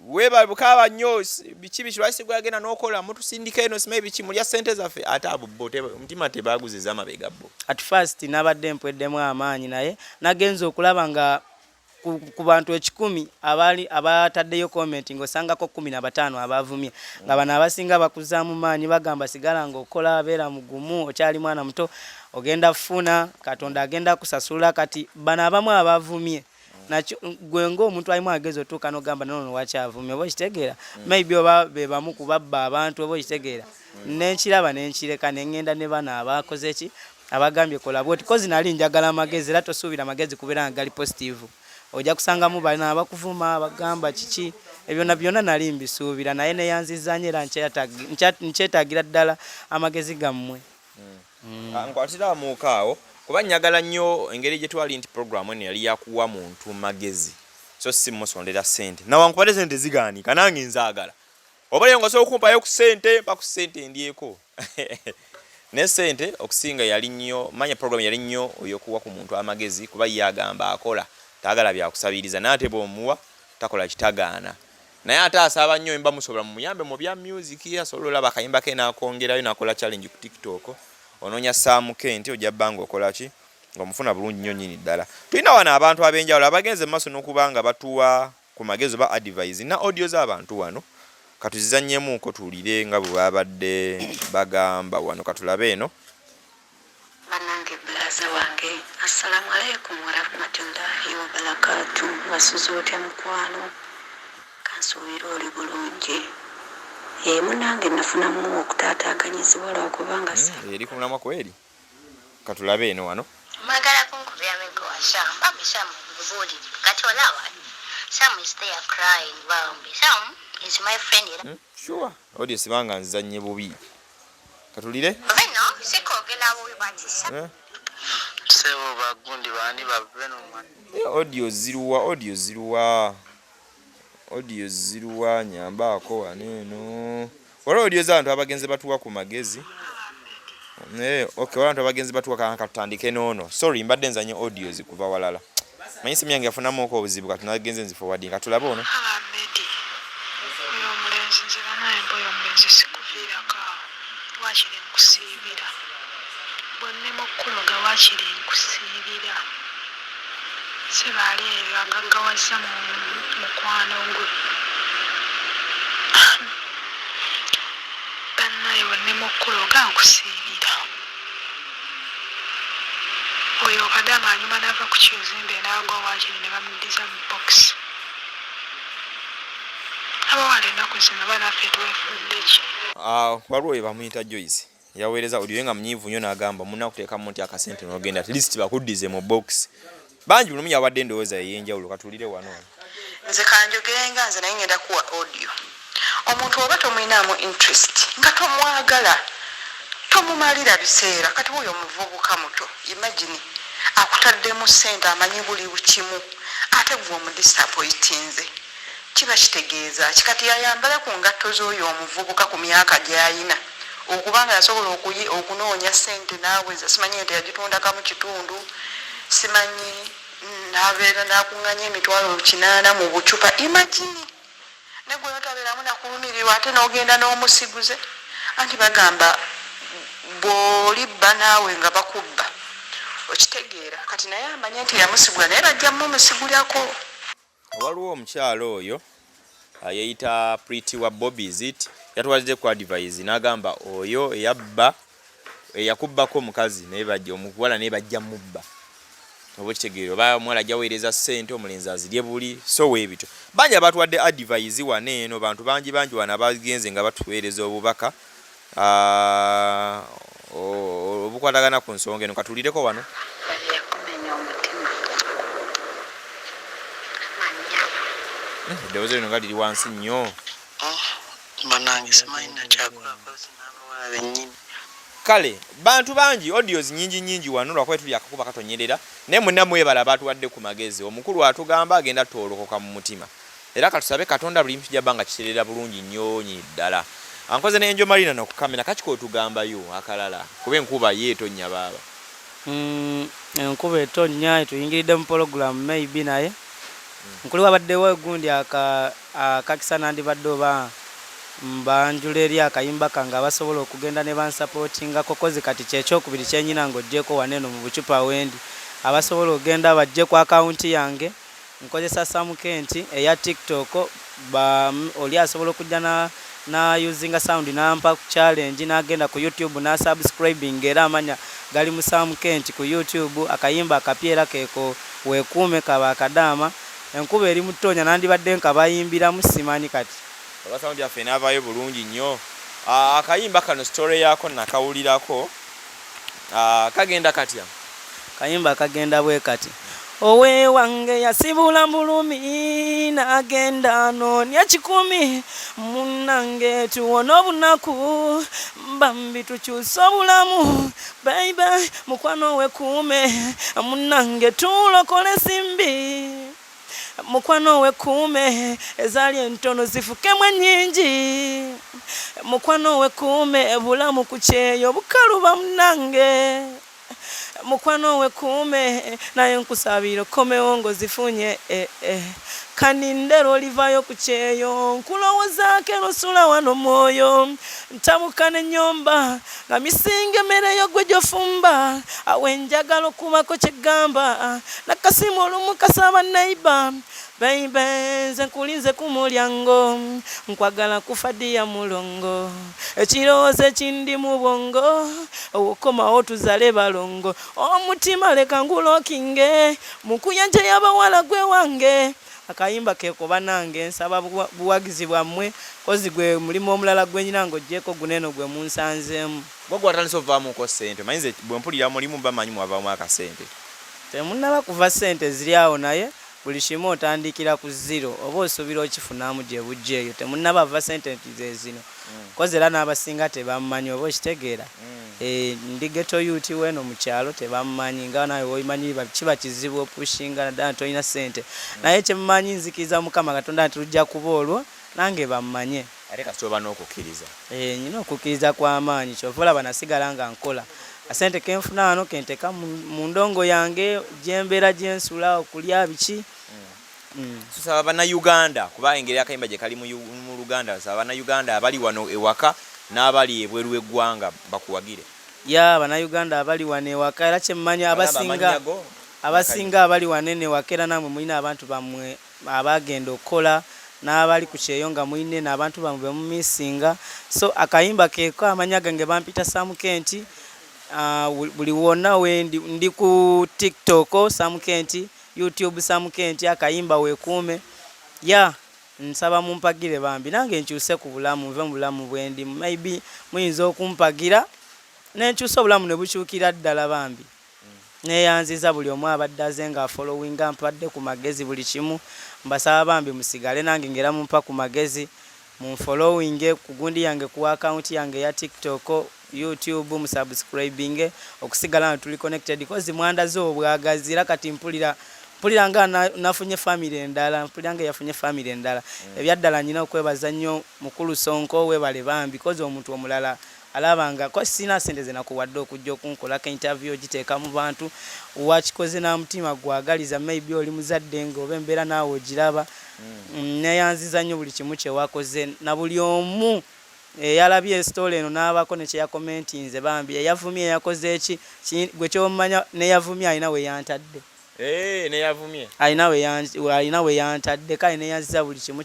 webabukaaba nnyo, biki biki, lwaki gwagenda n'okola, mutusindika eno, simanyi biki, mulya ssente zaffe. Ate abo bo omutima tebaguziza amabega bo? At first nabadde mpweddemu amaanyi, naye nagenze okulaba nga ku bantu 100 abaali abataddeyo comment, ng'osangako 15 abavumye, nga bano abasinga bakuzaamu maanyi, bagamba sigala ng'okola, beera mugumu, okyali mwana muto, ogenda funa, Katonda agenda kusasula. Kati bano abamu abavumye, nakyo gwe ng'omuntu alimu agezi otuuka n'ogamba, "Nono wakyavumye?" Oba okitegeera? Maybe oba be bamu ku babba abantu, oba okitegeera? Nenkiraba nenkireka, neŋŋenda ne bano abakoze ki, abagambye kola bwoti, 'cause nali njagala amagezi. Era tosuubira amagezi kubeera nga gali positive, ojja kusangamu bano abakuvuma, abagamba kiki. Ebyo na byonna nali mbisuubira, naye neyanzizza nnyo, era nkyetaagira ddala amagezi gammwe. Ah, nkwatira amuuka awo, kuba njagala nnyo engeri gye twali nti programu eno yali yakuwa muntu magezi, so si musondera ssente. Nawankubadde sente zigaanika, nange nzaagala, oba leero nga osobola okumpayo ku ssente, mpa ku ssente ndyeko, naye ssente okusinga yali nnyo manya programu yali nnyo ey'okuwa ku muntu amagezi, kuba ye agamba akola, taagala byakusabiriza, naye ate bw'omuwa takola kitagaana, naye ate asaba nnyo mba musobola mumuyambe mu bya music, asobola olaba akayimba ke n'akongerayo n'akola challenge ku TikTok. Onoonya Sam Kent, ojja bba ng'okola ki, ng'omufuna bulungi nnyo nnyini ddala. Tulina wano abantu ab'enjawulo abagenze mu maaso n'okuba nga batuwa ku magezi oba advice, na audio z'abantu wano katuzizannyemuuko, tuwulire nga bwe babadde bagamba wano. Katulabe eno. Bannange, brother wange, assalamu alaikum warahmatullahi wabarakatu. Wasuze otya mukwano? Kansuubire oli bulungi. Ee munange, nafunamu okutaataaganyizibwa lwakubanga Eri ku mulamwa kweri, katulabe eno wano. Mwagala kunkubira migo wa Sam. Bambi Sam bubuulire. Kati olaba Sam is there crying, bambi. Sam is my friend era. Sure, audio sibanga nzizannye bubi, katulire. Bino sikwogera bubi, but Sam Eh? Sebo, bagundi baani bave nomwana? Audio ziruwa? Audio ziruwa? Audio ziruwa? Nyambaako wano eno, waliwo audio z'abantu abagenze batuwa ku magezi. Okay, abantu abagenzi batuwa kanka tutandike noono. Sorry, mbadde nzanye audios kuva walala, manyi simu yange yafunamuko obuzibu, kati nagenze nziforwarding. Katulabe ono. Abamedi, oyo omulenzi, nze banaye mba oyo omulenzi sikuviirako awo, waakiri nkusiibira bwonnema okukuloga, waakiri nkusiibira. Sebaali eyo agaggawazza mu mukwano gwe. Bannaye, bwonnema okukuloga nkusiibira. Oyo kadaama anyuma n'ava ku kizimbe n'agwa, waakiri ne bamuddiza mu bokisi. Abawala ennaku zino banaffe twefudde ki? Ah, waliwo oyo bamuyita Joyce. Yaweereza audio nga munyiivu nnyo n'agamba munna kuteekamu nti akasente n'ogenda at least bakuddize mu box. Bangi buli omu yawadde endowooza ye ey'enjawulo katuwulire wano. Nze kanjogere nga nze naye ngenda kuwa audio. Omuntu oba tomuyinaamu interest nga tomwagala tomumalira biseera kati wuuyo omuvubuka muto imagine akutaddemu ssente amanyi buli kimu ate gwe omudisapoyitinze kiba kitegeeza ki kati ayambale ku ngatto z'oyo omuvubuka ku myaka gy'ayina okuba nga yasobola okunoonya ssente n'aweza simanyi ente yagitundakamu kitundu simanyi n'abeera n'akunganya emitwalo kinaana mu bucupa imagine Ne gwe notabeeramu nakulumirirwa ate nogenda nomusiguze anti bagamba bwolibba naawe nga bakubba okitegeera kati naye amanye nti yamusigula naye bajja mumusigulako. Waliwo omukyala oyo yeyita Pretty wa Bobi is it yatuwadde ku advise nagamba oyo eyabba eyakubbako omukazi naye bajja omuwala naye bajja mubba oba okitegeera oba omuwala ajja weereza ssente omulenzi azirye buli so weebityo bangi abatwadde advise wano eno bantu bangi bangi wano abagenze nga batuweereza obubaka ah, obukwatagana ku nsonga eno katulireko wano eddoboozi lino nga liri wansi nnyo. Oh, banange simanyi nakyakola kozi n'abawala bennyini. Kale bantu bangi audios nyingi nyingi wano lwakuba tuli akakuba katonyerera naye mwenna mwebala abatuwadde ku magezi omukulu atugamba agenda toolokoka mu mutima era katusabe katonda buli kijja banga kiterera bulungi nnyo nyini ddala ankoze ne Angel Marina no kukamera kaki kotugambayo akalala kuba enkuba ye etonnya baaba. Enkuba etonnya etuyingiridde mu pologulaamu maybe naye nkuli wabaddewo egundi aka akakisa nandibadde oba mbanjula eri akayimba kange abasobola okugenda ne bansapootingako kozi kati kyekyokubiri kyenyina ng'ogyeko wano eno mu bucupa wendi abasobola okugenda bajje ku akawunti yange Nkozesa Sam Kent eya TikTok ba oli asobola okujja na na usinga sound nampa challenge nagenda ku YouTube na subscribing era amanya gali mu Sam Kent ku YouTube akayimba akapya era keko wekuume kaba akadaama enkuba eri mu tonya nandibadde nkabayimbiramu simanyi kati. Oba sound yaffe enaavayo bulungi nnyo. Akayimba kano story yaako nakawulirako. Kagenda katya? Kayimba kagenda bwe kati. Owewange yasibula bulumi n'agenda anoonya kikumi munnange tuwone obunaku bambi tukyuse obulamu baibe mukwano wekuume munnange tulokole simbi Mukwano wekuume ezaali entono zifukemu ennyingi Mukwano wekuume bulamu ku kyeyo bukaluba munange Mukwano wekuume naye nkusabira okomewo ng'ozifunye eh eh Kaninde lw'olivaayo ku kyeyo nkulowozaako era osula wano mwoyo Ntabuka ne nnyomba nga misinga emmere yo gwe gy'ofumba Awo njagala okubako kye gamba Nakasimu olumu kasaba neighbor Baby nze nkulinze ku mulyango Nkwagala kufa dear mulongo Ekirowoozo ekindi mu bwongo Owokomawo tuzale balongo Omutima leka ngulokinge Mukuyanja y'abawala gwe wange Akayimba keko banange nsaba buwagizi bwamwe kozi gwe mulimu omulala gwenyina nga ojjeko guno eno gwemunsanzemu. Gwe gwatandise ovaamuko sente omanyi nze bwempulira mulimu mba manyi mwavaamu akasente. Temunaba kuva sente ziri awo naye buli kimu otandikira ku zero oba osubira okifunamu gyebujja eyo temunaba va sente nti zezino kozi era nabasinga tebammanyi oba okitegeera eeh ndi ghetto yut weno mukyalo tebammanyi nga nawe wobimanyi kiba kizibu opushinga naddala nga tolina sente naye kyemmanyi nzikiriza mukama katonda nti lujja kuba olwo nange bammanye. Ate kasita oba n'okukkiriza. Eeh nina okukkiriza kwamaanyi kyova olaba nasigala nga nkola akasente kenfuna wano kenteka mu ndongo yange gyembeera gyensula okulya biki. Tusaba bannayuganda kuba engeri akayimba gye kali mu Luganda nsaba bannayuganda abali wano ewaka n'abali ebweru w'eggwanga bakuwagire. Yeah bannayuganda abali wano ewaka era kye mmanyi abasinga abasinga abali wano eno ewaka era namwe mulina abantu bammwe abaagenda okukola n'abali ku kyeyo nga mulina eno abantu bammwe be mumissinga so akayimba keeko amannya gange bampita Sam Kent buli wonna wendi ndi ku TikTok Sam Kent. YouTube Sam Kent akayimba wekuume yeah nsaba mumpagire bambi nange nkyuse ku bulamu nve mu bulamu bwendimu maybe muyinza okumpagira. Nenkyusa obulamu ne bukyukira ddala bambi. Neyanziza buli omu abadde aze nga afollowinga mpadde ku magezi buli kimu mbasaba bambi musigale nange nga era mumpa ku magezi munfollowinge ku gundi yange ku account yange eya tiktok, youtube musubscribinge okusigala nga tuli connected coz mwandaze obwagazi era kati mpulira mpulira nga nafunye family endala mpulira nga eyafunye family endala ebyaddala nyina okwebaza nnyo mukulu Sonko webale bambi coz omuntu omulala Alaba nga ko sirina sente zenakuwadde okujja okunkolako interview ogiteeka mu bantu wakikoze namutima gwagaliza maybe oli muzadde nga oba embeera naawe ogiraba mm. Neyanziza nnyo buli kimu kyewakoze na buli omu eyalabye story eno n'abaako ne kyeyakomentinze bambi eyavumye eyakoze eki gwe kyomanya neyavumye alina weyantadde. Eh, neyavumye alina alina we yantadde kale neyanziza buli kimu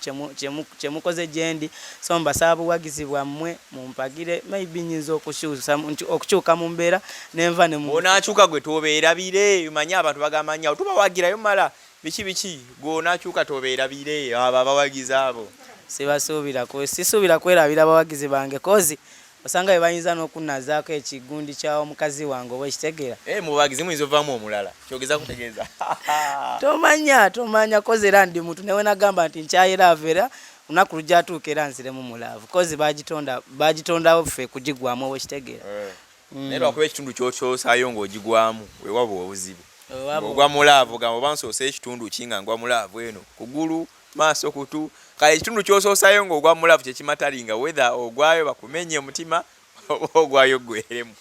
kyemukoze gyendi so mbasaba buwagizi bwammwe mumpagire maybe nyinza okukyusa okukyuka mu mbeera nenva ne onakyuka gwe tobeerabire manyi abantu bagamba nyawo tubawagirayo mala biki biki gwe onakyuka tobeerabire abo abawagizi abo sibasuubira sisuubira kwerabira abawagizi bange kozi Osanga bebayinza nokunazaako ekigundi kya omukazi wange oba okitegeera. Eh mubagizi muyinza ovaamu omulala kyogeza kutegeeza. Tomanya tomanya kozi era ndi muntu newenagamba nti nkyaye love era olunaku lujatuuka era nziremu mu love kozi bagitonda bagitondawo ffe kugigwamu oba okitegeera. Eh. Mm. Naye lwakuba ekitundu kyokyosayo ng'ogigwamu wewaba obuzibu. Ogwa mu love ogamba oba nsoose ekitundu ki nga ngwa mu love eno kugulu maaso kutu kale ekitundu kyosoosayo ng'ogwa mu love kyekimatali nga whether ogwayo bakumenye omutima oba ogwayo oggweremu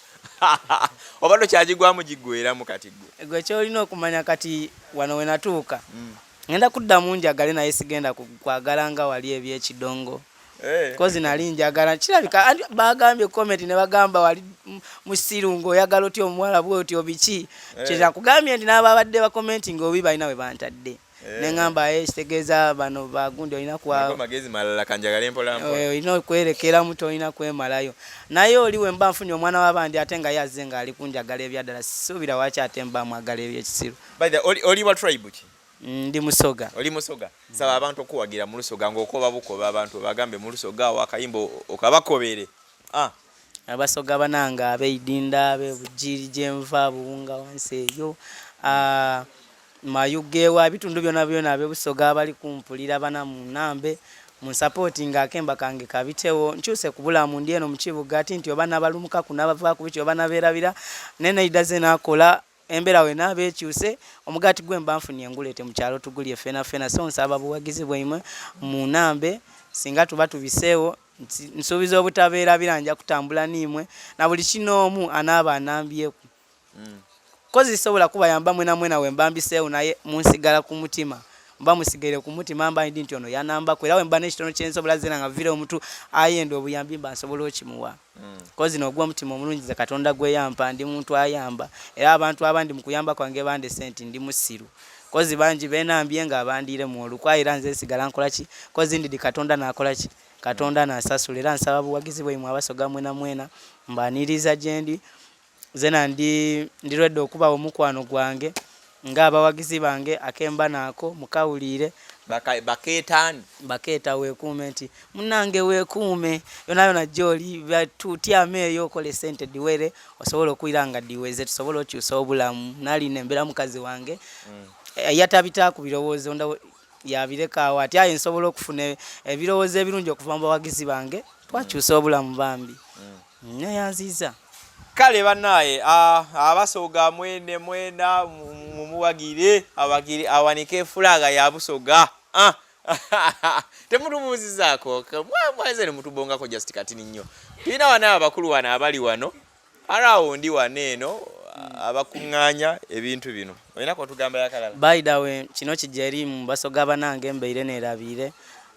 oba tokyagigwamu giggweramu kati gwe gwe kyolina okumanya kati wano wenatuuka mm. ngenda kuddamu njagale naye sigenda kwagala nga wali ebyekidongo eh. kozi nali njagala kirabika bagambye comment ne bagamba wali musiru ng'oyagala otya omuwala bwotyo biki eh. kyekakugambye nti n'ababadde bakomentinga obi balina we bantadde Eh. Nengamba eh kitegeeza bano bagundi olina kwa magezi malala kanjagale mpola mpola. Eh, olina okwerekeramu tolina kwemalayo. Naye oli wemba nfunye omwana w'abandi ate nga yazze nga ali kunjagala ebyaddala sisuubira waki ate mba mwagala ebyekisiru. By the oli, oli wa tribe ki? Mm, ndi Musoga. Oli Musoga. Mm. Saba abantu okuwagira mu Lusoga ng'okoba bukoba abantu bagambe mu Lusoga awo akayimba okabakobere. Ah. Abasoga banange abeidinda ab'e Bugiri gyenva Buwunga wansi eyo. Ah, Mayuge wa bitundu byona byona abe Busoga abali kumpulira bana munambe munsapotinge akemba kange kabitewo nkyuse kubulamu ndi eno mukibuga ati nti oba nabalumukaku nabavaku biki oba naberabira naye neida zenakola embera wenaaba ekyuse omugati gwemba nfunye ngulete mukyalo tugulye fena fena so nsaba buwagizi bwaimwe munambe singa tuba tubiseewo nsuubiza obutaberabira nja kutambula niimwe na buli kinoomu anaaba anambyeku mm. Kozi sisobola kubayamba mwena mwena wemba mbiseewo naye munsigala ku mutima mba musigaire ku mutima mba ndi nti ono yanambaku era wemba n'ekitono kyensobola zena nga vire omuntu ayenda obuyambi mba nsobola okimuwa mm. Kozi nogwa omutima omulungi ze Katonda gwe yampa ndi muntu ayamba era abantu abandi mu kuyamba kwange bandese nti ndi musiru kozi bangi benambye nga abandiire mu olukwa era nze nsigala nkola ki kozi ndidi Katonda nakola ki Katonda nasasula era nsaba buwagizi bwaimwe Abasoga mwena mwena mbaniriza gyendi Zena ndi ndi ready okubawa omukwano gwange nga abawagizi bange akemba naako mukawuliire. Bakeeta ani? Bakeeta weekuume nti munnange weekuume yonayona gyoli tutyame eyo okole sente dhiwere osobole okwira nga dhiweze tusobole okyusa obulamu. Nalina embera mukazi wange mm. Yatabitaaku birowoozo yabireka awo ati aye nsobola okufuna ebirowoozo ebirungi okuva mu bawagizi bange twakyusa obulamu bambi. Mm. Neyanziza. Kale banaye abasoga mwene mwena mumuwagire awagire awanike fulaga ya Busoga. Ah. Temutubuuzizaako mwaze ne mutubongako just katini nnyo. Tulina wano abakulu wano abali wano around wano eno abakuŋŋaanya ebintu bino. Olina kotugamba yakalala? By the way, kino kijja eri mu Basoga banange mbaire neerabiire.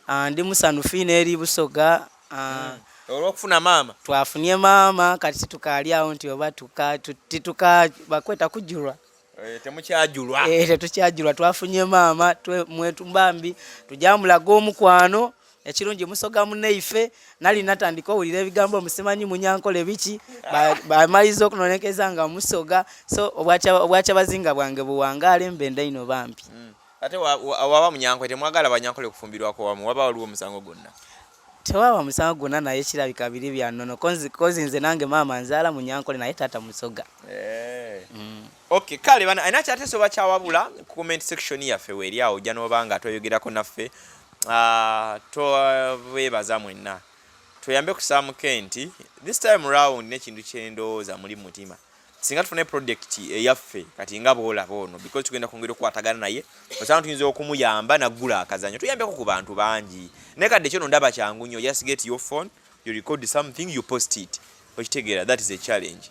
Ah, ndi musanufu inho eri Busoga. Ah, mm. Olwokufuna maama twafunye maama kati situkaali awo nti oba tituka bakweta kujulwa eh, temukyajulwa eh, tetukyajulwa twafunye maama mwetumbambi tujamulaga omukwano ekirungi musoga muneife nali natandika owulira ebigambo musimanyi munyankole biki bamaliza okunonekeza nga musoga so obwakyabazinga bwange buwangaale mbenda ino bambi mm. Ate waba munyankole temwagala banyankole kufumbirwako wamu waba waliwo omusango gwonna? Tewaba musango gwonna, naye kirabika biri bya nnono, 'cause nze nange maama nzaala Munyankole, naye taata Musoga. Okay, kale bana alina kyateesa oba kyawabula, comment section yaffe weeri awo, ojja n'oba nga toyogerako naffe. Ah, tobeebaza mwenna, tuyambe ku Sam Kent this time round. N'ekintu kyendowooza muli mutima, singa tufune project eyaffe kati nga bwolaba ono, because tugenda kwongera okukwatagana naye, osanga tuyinza okumuyamba naggula akazanyo, tuyambeko ku bantu bangi. Naye kadde kyono ndaba kyangu nnyo, just get your phone, you record something, you post it. Okitegeera? That is a challenge.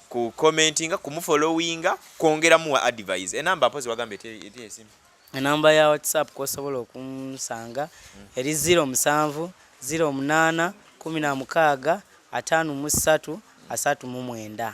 Ku commentinga, kumufollowinga, kwongeramuwa advice. Enamba mpozi wagambye eti esimu? Enamba ya WhatsApp kwosobola okunsanga eri 07 08 16 53 39.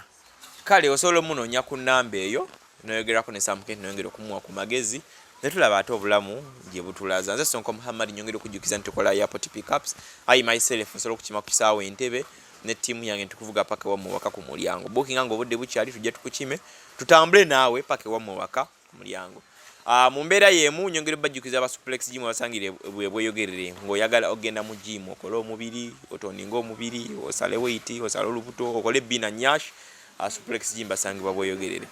Kale osobola omunoonya ku namba eyo, noyogerako ne Sam Kent, noyongera okumuwa ku magezi, netulaba ate obulamu gye butulaza. Nze Sonko Muhammad, nyongera okujjukiza nti tukola airport pickups. I myself nsobola okukima ku kisaawe Entebe ne ttiimu yange, ntukuvuga paka ewammwe waka ku mulyango. Bookinga nga obudde bukyali, tujja tukukime, tutambule naawe paka ewammwe waka ku mulyango. Mu mbeera y'emu nyongera obajjukiza aba Suplex Gym, abasangire bwe bweyogerere. Ng'oyagala okugenda mu gym, okole omubiri, otoninga omubiri, osale weight, osale olubuto, okole ebbiina nyash, Suplex Gym basangibwa bweyogerere.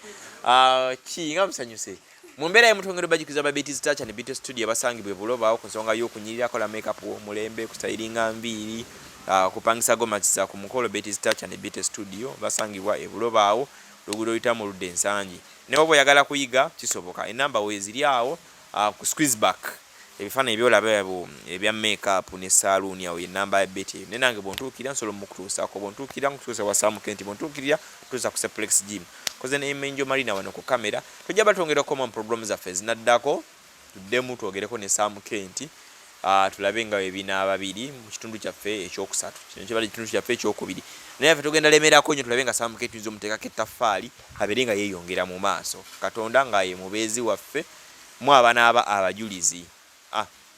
Ki nga musanyuse. Mu mbeera y'emu twongera obajjukiza aba Betty's Touch and Beauty Studio, abasangibwa e Buloba, ku nsonga y'okunyirira, kola makeup w'omulembe, kustayiringa nviiri, kupangisa gomasi za ku mukolo. Betty's Touch and Beauty Studio basangibwa e Buloba awo, luguudo oluyita mu ludda Ensangi. Naye oba oyagala kuyiga, kisoboka, enamba weeziri awo, ku squeeze back, ebifaananyi ebyolaba ebo ebya makeup ne saaluuni, awo yenamba ya Betty eyo. Naye nange bwontuukira nsobola omukutuusaako, bwontuukira nkutuusa wa Sam Kent, bwontuukirira tuusa ku Seplex Gym. Koze ne Menjo Marina wano ku kamera. Tujja batwongera okukoma mu programu zaffe ezinaddako, tuddemu twogereko ne Sam Kent, tulabe nga bwe binaaba biri mu kitundu kyaffe ekyokusatu. Kino kibadde kitundu kyaffe ekyokubiri, naye ffe tugenda lemerako nnyo, tulabe nga Sam Kent tuyinza omuteekako ettaffaali abeere nga yeeyongera mu maaso. Katonda nga ye mubeezi waffe, mu abanaaba abajulizi,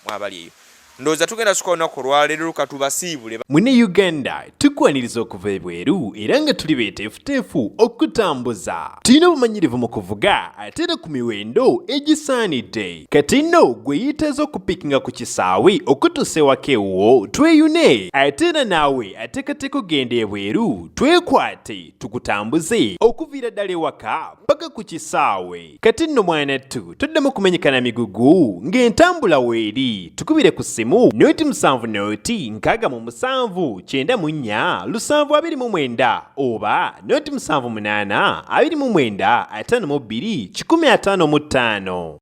mwabali eyo. Ndowooza tugenda suka olunaku olwaleero, katubasiibule. Mune Uganda, tukwaniriza okuva ebweru era nga tuli beeteefuteefu okutambuza. Tulina obumanyirivu mu kuvuga ate era ku miwendo egisaanidde. Kati nno gwe yeetaaza okupikinga ku kisaawe okutuusa ewaka ewuwo, tweyune. Ate era naawe ateekateeka okugenda ebweru, twekwate tukutambuze okuviira ddala ewaka paka ku kisaawe. Kati nno mwanattu, toddamu kumenyekana migugu ng'entambula weeri. Tukubire ku ssimu 0 7 0 67 94 729 oba 0 7 8 29 52 155.